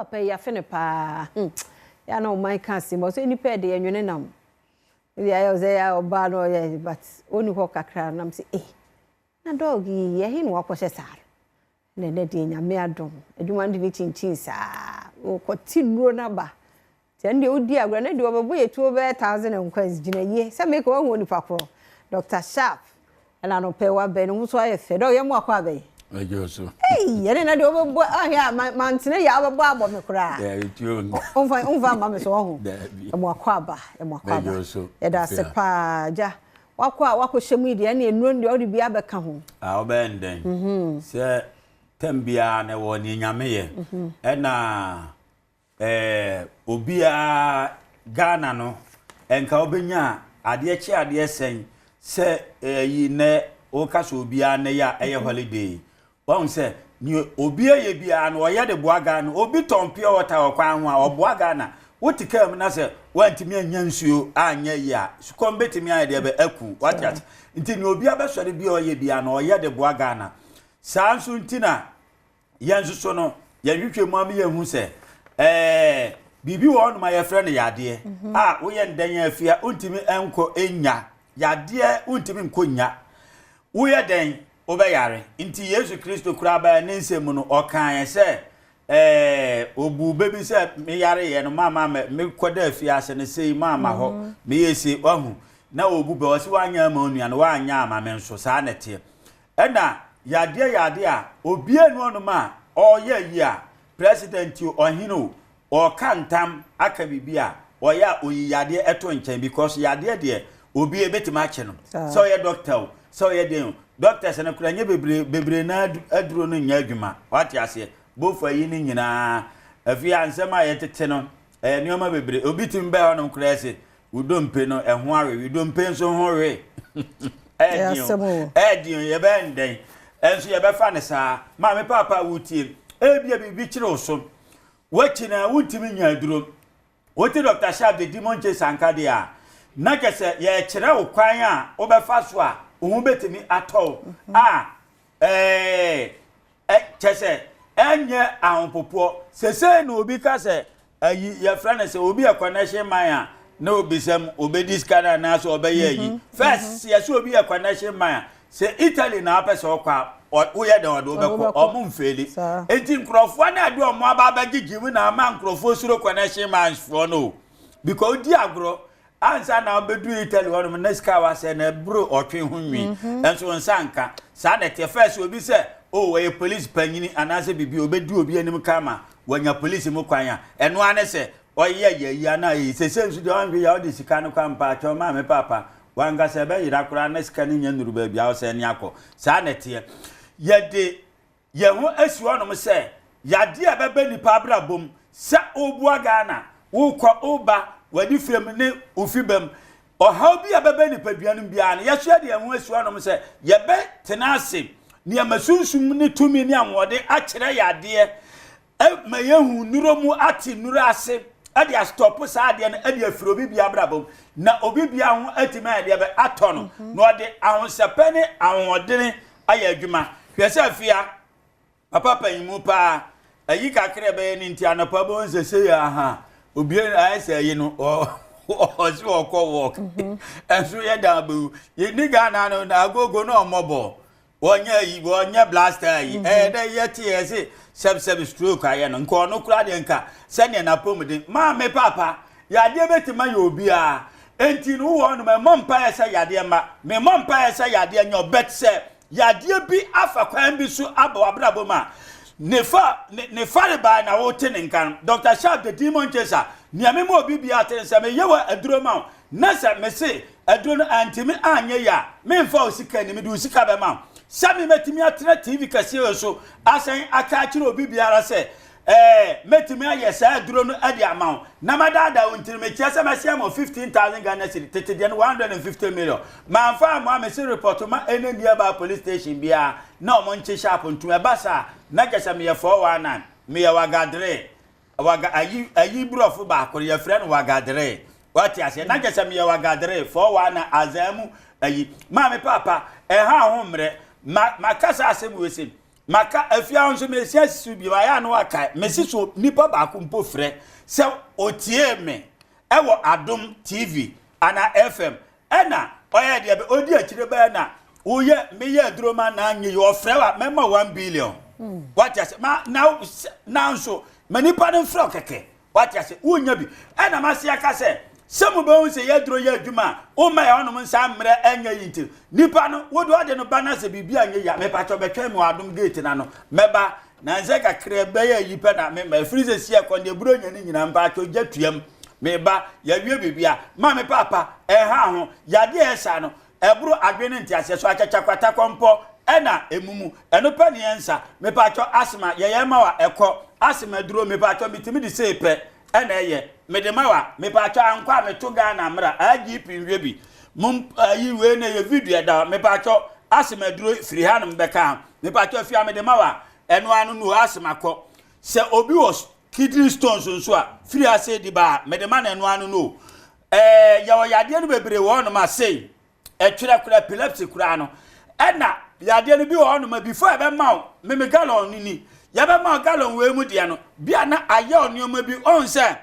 Papa yi afe no paa hmm yɛ a na ɔman ka asɛm ɔsɛ nipa ɛde ɛnwene nam ebi ayɛ ɔsɛ yɛ ɔbaa no ɔyɛ but ɔni hɔ kakra nam sɛ eh na dɔg yi ɛhe na wakɔhyɛ saa no na ɛnɛ deɛ Nyame adom adwuma no de ne kyinkyin saa ɔkɔte nnuro no aba Nti ɛno deɛ wodi agorɔ ɛno deɛ wɔbɛbɔ yɛ tuo bɛyɛ thousand and coins gyina yie sɛ meka wahu onipa korɔ Doctor Sharp ɛna anɔpɛ wabɛn ne ho so ayɛ fɛ dɔk yɛ mu akɔ abɛn Ɛgye so. Ei ɛne na deɛ wɔbɛbɔ ahwɛ a mantene yɛ a wɔbɛbɔ abɔ me koraa ɔmfa ɔmfa mma me so ɔho ɛmu akɔ aba ɛmu akɔ aba yɛda ase paa gya wakɔ a wakɔhyɛ mu yi deɛ ɛne nnuro no deɛ ɔde bi abɛka ho. A wobɛyɛ ndɛn sɛ tɛm biara na ɛwɔ nea Nyame yɛ ɛna Eh obiara Ghana no nka wobɛnya adeɛ kye adeɛ sɛn sɛ ɛyi eh, nɛ woka sɛ obiara nɛ yɛ a ɛyɛ mhm. holiday wahu sɛ ne obi yɛ biara no ɔyɛ de boa Ghana obi tɔn pure water wɔ kwan ho a ɔboa Ghana wote kaa mu na sɛ woantumi anya nsuo anyɛ yi a sukɔm bɛtumi ayɛ deɛ bɛ aku wate ase nti ne obi abɛsɔre bi a ɔyɛ biara no ɔyɛ de boa Ghana saa nso nti na Yɛn nso so no, yɛhwehwɛ mu ama yɛhu sɛ ɛɛ biribi wɔ hɔnom a yɛfrɛ no yadeɛ mhm. a woyɛ ndɛn afia wontumi nkɔ nya yadeɛ wontumi nkɔ nya woyɛ dɛn wobɛyare nti Yesu Kristo koraa bɛyɛ ne nsɛm mu no ɔkaeɛ sɛ ɛɛ obu bɛ bi sɛ meyareɛ no maama mekɔda afiase no sei maama hɔ mhm. meyɛ sei wahu na obu bɛ ɔse woanyɛ ama onua no woanyɛ ama me nso saa na ɛteɛ Ɛna yadeɛ yadeɛ a obiara nni hɔnom a ɔreyɛ ayi a president o ɔhene o ɔreka ntam aka biribi a ɔyɛ a ɔyi yadeɛ ɛto nkyɛn because yadeɛ deɛ obi ebɛtumi akye no sɛ ɔyɛ doctor o sɛ ɔyɛ deɛ o doctors no koraa nyɛ bebree bebree na aduro no nyɛ adwuma wate aseɛ bofu ayi no nyinaa afei a nsɛm a yɛtete no ɛyɛ nneɛma bebree obi tumi bɛɛ hɔnom koraa sɛ Wo dompe no, ɛho awe. Wo dompe nso ho we. Ɛyɛ den o. Ɛyɛ den o. Yɛbɛyɛ no dɛn? Ɛnso yɛbɛfa no saa. Maame paapa a wotie, ebia biribi kyere wo so. Woakyi no a, wontumi nya aduro. Wote Dr. Sharp de Demon Chaser nka deɛ a, na kyɛ sɛ yɛrekyerɛ wo kwan a wobɛfa so a wo ho bɛtumi atɔ wo a ɛɛ Kyɛ sɛ, ɛnyɛ ahopopoɔ. Sesei na obi ka sɛ, ayi, yɛfrɛ no sɛ obi yɛ connection man a, na obisa mu, obedi sika no anaasɛ ɔbɛyɛ ayi. First, sɛ yɛsɛ obi yɛ connection man a, sɛ Italy na wopɛ sɛ ɔkɔ a, woyɛ dɛn ɔde wobɛkɔ, ɔmo mfeeli. Enti nkurɔfoɔ no a ɛde ɔmo aba abɛgyegye mu na ama nkurɔfoɔ suro connection mans foɔ no o. Because wodi agorɔ, Ansa na wobɛduru Italy hɔnom na sika a wasɛe no ɛboro ɔtwe ho nwi nso wo nsa nka. Saa na ɛteɛ. First obi sɛ oh ɔyɛ police panyini anaasɛ biribi ɔbɛdi obi anim ka ama wanya police mu kwan a ɛno ara ne sɛ ɔyɛ yɛyi anaa yɛyi. Sese nso deɛ ɔnhwɛ yɛ a ɔde sika no kɔ ampa akyɛw maame paapa wankasa ɛbɛyera koraa na sika no nya nnuru baabi a ɔsɛ ne akɔ. Saa na ɛteɛ. Yɛde yɛn ho asi hɔnom sɛ yadeɛ a ɛbɛba nnipa abrabɔ mu sɛ woboa Ghana, wokɔ, woba, w'ani fam ne wo fi bam. Ɔhaw bi a ɛbɛba nipadua no mu biara no, yɛso yɛde yɛn ho asi hɔnom sɛ yɛbɛtena ase nneɛma sunsum ne tumi ne ahoɔden akyerɛ yadeɛ ma yɛhu nnuro mu ate nnuro ase de astɔpo saa adeɛ no de afiri obi bia abrabɔ mu na obi bia ho atumi ayɛ deɛ bɛ atɔ no na ɔde ahosɛpɛ ne ahoɔdene ayɛ adwuma. Hwɛ sɛ afia, papa panyin paa, ayi kakra a ɛbɛyɛ no nti anɔpa bɛhu sɛ sei aha, obie ayɛ sɛ ayi no, ɔse ɔkɔ walk. Mhm. Ɛnso yɛ dan bɛwu. Yɛni Ghana no na agogo na ɔmmɔ bɔɔl. Wɔnyɛ ayi, wɔnyɛ blaster ayi. Mhm. Ɛyɛ dɛ yɛte yɛ se sɛbsɛb stroke ayɛ no. Nka ɔno koraa deɛ nka sɛdeɛ n'apɔmuden. Maame papa, Yadeɛ bɛtumi ayɛ obiara. Enti no wowɔ hɔnom ɛmmɔ mpaeɛ sɛ yadeɛ mma. Memmɔ mpaeɛ sɛ yadeɛ nyɛ wo but sɛ yadeɛ bi afa kwan bi so aba w'abrabɔ mu a, ne fa ne ne farebae na wote ne nka no. Doctor Sharp the demon chaser, nea mema obi biara te ne sɛ meyɛ wɔ aduro ma wo na sɛ mese aduro no antumi anyɛ yie a, memfa wo sika nni, mede wo sika bɛma wo. Sɛ me mɛtumi atena TV kɛseɛ wei so asan aka akyerɛ obi biara sɛ Ɛɛ, mɛtumi ayɛ saa aduro no de ama wo na madaadaa wo ntini. Mekyerɛ sɛ mɛse ama wo 15,000 Ghana cedi, tete deɛ no 150 million. Mamfa amma a, mese report ma any nearby police station biara na wɔn nkye sharp ntom. Ɛba saa a, na kyerɛ sɛ meyɛ 419, meyɛ wagadere, waga, ayi, ayi borɔfo baako no, yɛfrɛ no wagadere. Wate aseɛ? Na kyerɛ sɛ meyɛ wagadere, 419, azaa mu ayi. Maame paapa, ɛha ho mmerɛ. Ma, maka saa asɛm wei se, Maka afie ahɔ nso mesi asi so bio ayɛ a na wakae. Mesi so nipa baako mpo frɛ sɛ otiee me ɛwɔ Adom TV anaa FM ɛna ɔyɛ deɛ bɛ odi akyire bɛyɛ na woyɛ meyɛ aduro ma na nye yi ɔfrɛ wa mɛma 1 billion. Wate ase? Ma na nanso ma nipa no mfrɛ kɛkɛ. Wate ase? Wonya bi ɛna ma se aka sɛ mobɛhu sɛ yɛaduro yɛ adwuma a woma yɛ hɔnom nsa mmerɛ ɛnyɛ yi. Nti nipa no wode ɔde no ba no sɛ biribi anyɛ yi a, mepakyɛ bɛtwɛn me wɔ Adom gate na no mɛba nansɛ kakra bɛyɛ yi pɛ na mema ɛfiri sɛ si ɛkɔ deɛ buro nya no nyinaa. Mpakyɛ gya tuam meba yɛwie biribi a ma me paapa ɛha ho yadeɛ ɛsa no ɛboro adwene ne nteaseɛ so akyakya kwata kɔmpɔ ɛna emumu ɛno pɛ ne yɛn nsa. Mepakyɛ asthma yɛyɛ ma wa ɛkɔ asthma duro. Mepakyɛ metumi de sei pɛ ɛna ɛyɛ mede ma wa. Mepakyɛ ankɔ a meto Ghana mmra IGP nwie bi mum ayi wei na yɛ video ɛda. Mepakyɛ asthma duro firi hanom bɛka. Mepakyɛ fia mede ma wa ɛno ano no asthma kɔ. Sɛ obi wɔ kidney stones nso a firi ase di ba a mede ma no ɛno ano no. Yɛwɔ yadeɛ no bebree wɔ hɔnom a sei ɛtwerɛ kora epilepsy koraa no ɛna yadeɛ no bi wɔ hɔnom a before ɛbɛma wo meme gallon no ni yɛbɛma wo gallon wei mu deɛ no bi a na ayɛ wo nneɛma bi ɔn sɛ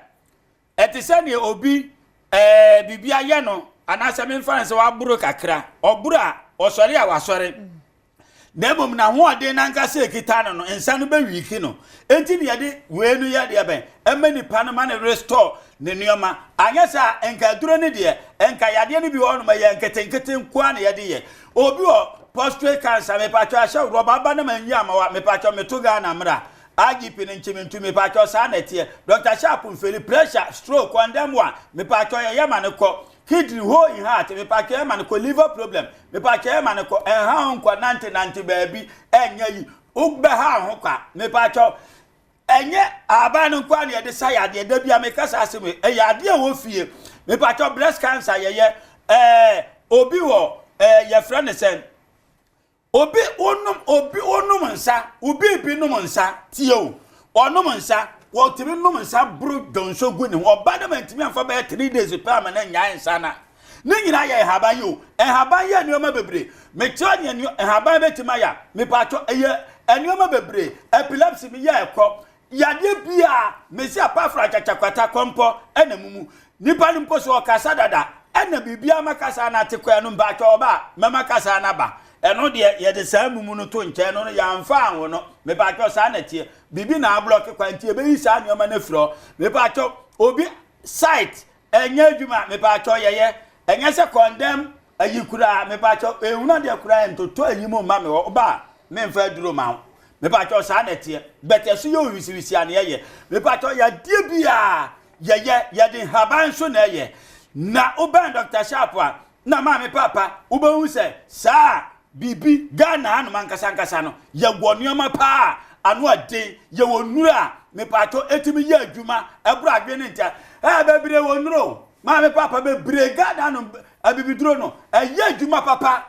ɛte sɛ deɛ obi biribi ayɛ no anaasɛ memfa no sɛ waboro kakra. Ɔboro a ɔsɔre a wasɔre na mmom n'ahoɔden n'ankasa ekita no nsa no bɛwiiki no. Enti ne yɛde wei no yɛ deɛ bɛn ɛma nipa no ma ne restore ne nneɛma. Anyɛ sɛ nka aduro no deɛ nka yadeɛ no bi wɔ hɔnom yɛ nketenkete nkoa na yɛde yɛ. Obi wɔ prostate cancer, mepatwɔ ahyɛ rɔba aba na ma nyi ama wa. Mepatwɔ meto Ghana mmra IGP no nkyimi ntu. Mepatwɔ saa na ɛteɛ. Dr Sharp mfeli pressure, stroke, condemn one. Mepatwɔ yɛyɛ ma no kɔ. Kidney hole in heart, mepatwɔ yɛ ma no kɔ. Liver problem, mepatwɔ yɛ ma no kɔ. Ɛnha ho nkɔ nante nante baabi ɛnyɛ yi wobɛha ho kwa. Mepatwɔ ɛnyɛ aban no nkoa na yɛde sa yadeɛ. Da bia meka saa asɛm yi, ɛyɛ adeɛ a wɔ fie. Mepatwɔ breast cancer yɛyɛ. Obi wɔ yɛfrɛ no sɛ obi onom, obi onom nsa, obi bi nom nsa tie o, ɔnom nsa, wɔtumi nom nsa boro dɔnso gu ne ho. Ɔba no ma ntumi anfa bɛyɛ 3 days pɛ ama ne nyaa nsa na ne nyinaa yɛ nhaban yi o. Nhaban yɛ nneɛma bebree. Mekyerɛ nea nhaban bɛtumi ayɛ a mepatwɔ ɛyɛ nneɛma bebree. Epilepsy mi yɛ ɛkɔ. Yadeɛ bia mesi apart from akyakyakwata kɔmpɔ ɛna mumu nipa no mpo so ɔkasa dada ɛna biribiara ma kasa no ate kɔɛ no. Mpaatwɔ ɔba a mɛma kasa no aba. Ɛno deɛ yɛde saa mumu no to nkyɛn no yɛamfa anwo no. Mepatwɔ saa na teɛ. Biribi na ablɔke kwan nti yɛbɛyi saa nneɛma no afiri hɔ. Mepatwɔ obi site ɛnyɛ adwuma, mepatwɔ yɛyɛ. Ɛnyɛ sɛ condemn ayi koraa. Mepatwɔ ehunu adeɛ koraa ntoto ayi mu mma me hɔ ɔba a memfa aduro ma wo. Mepatwɔ saa na ɛteɛ bɛtɛ so yɛ owisiwisi a na yɛyɛ. Mepatwɔ yadeɛ biara yɛyɛ, yɛde nhaban nso na ɛyɛ. Na wobɛn Dr Sharp a na maame papa wobɛhu sɛ saa biribi Ghana hanom ankasa ankasa no yɛwɔ nneɛma paa ano aden. Yɛwɔ nnuro a mepatwɔ ɛtumi yɛ adwuma ɛboro adwene ne ntia bebree wɔ nnuro. Maame papa bebree Ghana hanom abibiduro no ɛyɛ adwuma papa.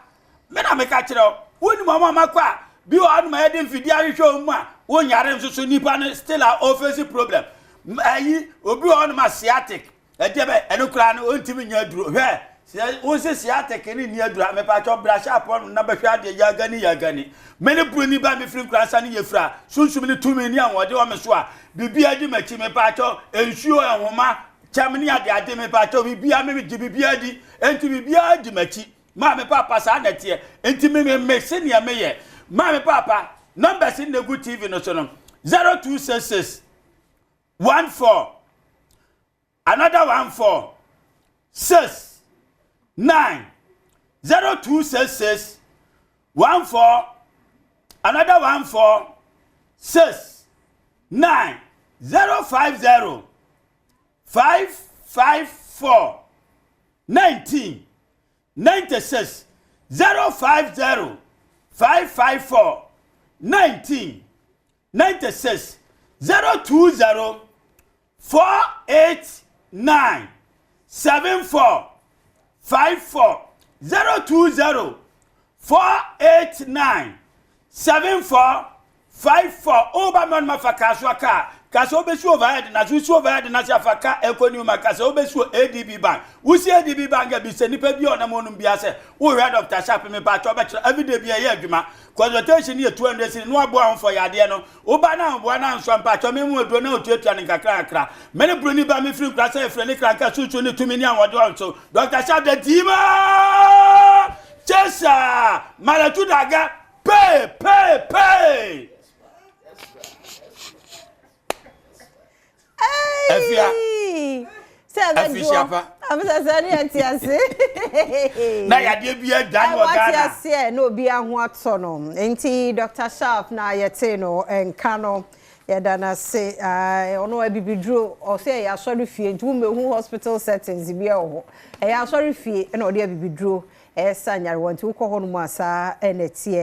Me na meka kyerɛ wo, wonim ɔmo a makɔ a bi wɔ hanom a yɛde mfidie ahwehwɛ wɔn mu a wonyare nso so nipa no still a ɔface problem. Ɛyi obi wɔ hanom a sciatic ɛdeɛ bɛ ɛno koraa no ɔntumi nyɛ aduro. Hwɛ sɛ wosi sciatic ne ni aduro a mepatwɔ bra hyɛ apɔ no na bɛhwɛ adeɛ yagani yagani. Me ne buroni ba mefiri nkuransa ne yɛfira sunsum ne tumi ne ahoɔden wɔ me so a biribi adi m'akyi. Mepatwɔ nsuo nhoma kyɛm ne ade ade. Mepatwɔ biribiara me gye biribiara di enti biribiara di m'akyi. Maame papa saa na ɛteɛ. Nti me me me se nea meyɛ. Maame papa numbers na egu TV no so no: 0266 14 another 14 6 9, 0266 14 another 14 6 9, 050 554 19 96, 050 554 19 96, 020 489 74 54, 020 489 74 54. Woba mɛ ɔnoma fa kaa so aka. Ka sɛ wobɛsi overhead no ase, wosi overhead no ase a fa ka ɛkɔ Newman, ka sɛ wobɛsi wɔ ADB bank. Wosi ADB bank a bisa nipa bi a ɔnam hɔnom biara sɛ wohwɛ Doctor Sharp mepaakyɛw ɔbɛkyerɛ everyday bi ɛyɛ adwuma. Consultation no yɛ 200 cedi na waboa ho for yadeɛ no. Woba na ahoboa no anso a mpaakyɛw me mu aduro na otuatua no nkakra nkakra. Me ne broni ba me firi nkura sɛ yɛfrɛ ne kra nka sunsum ne tumi ne ahoɔden ɔnso. Doctor Sharp the demon chaser Malatu daga pay pay pay. Afia. Sɛ ɛbɛdwoɔ. Afisa sɛ ne yɛte ase. Na yadeɛ bi adwane wɔ Ghana. Wate aseɛ na obi aho atɔ no. Nti Dr. Sharp na yɛte no nka no. Yɛda no ase. Ɔno abibiduro ɔsɛ ɛyɛ asɔre fie nti wommɛhu hospital settings bi wɔ hɔ. Ɛyɛ asɔre fie na ɔde abibiduro ɛsa nyarewa nti wokɔ hɔ nom a saa ɛna ɛteɛ.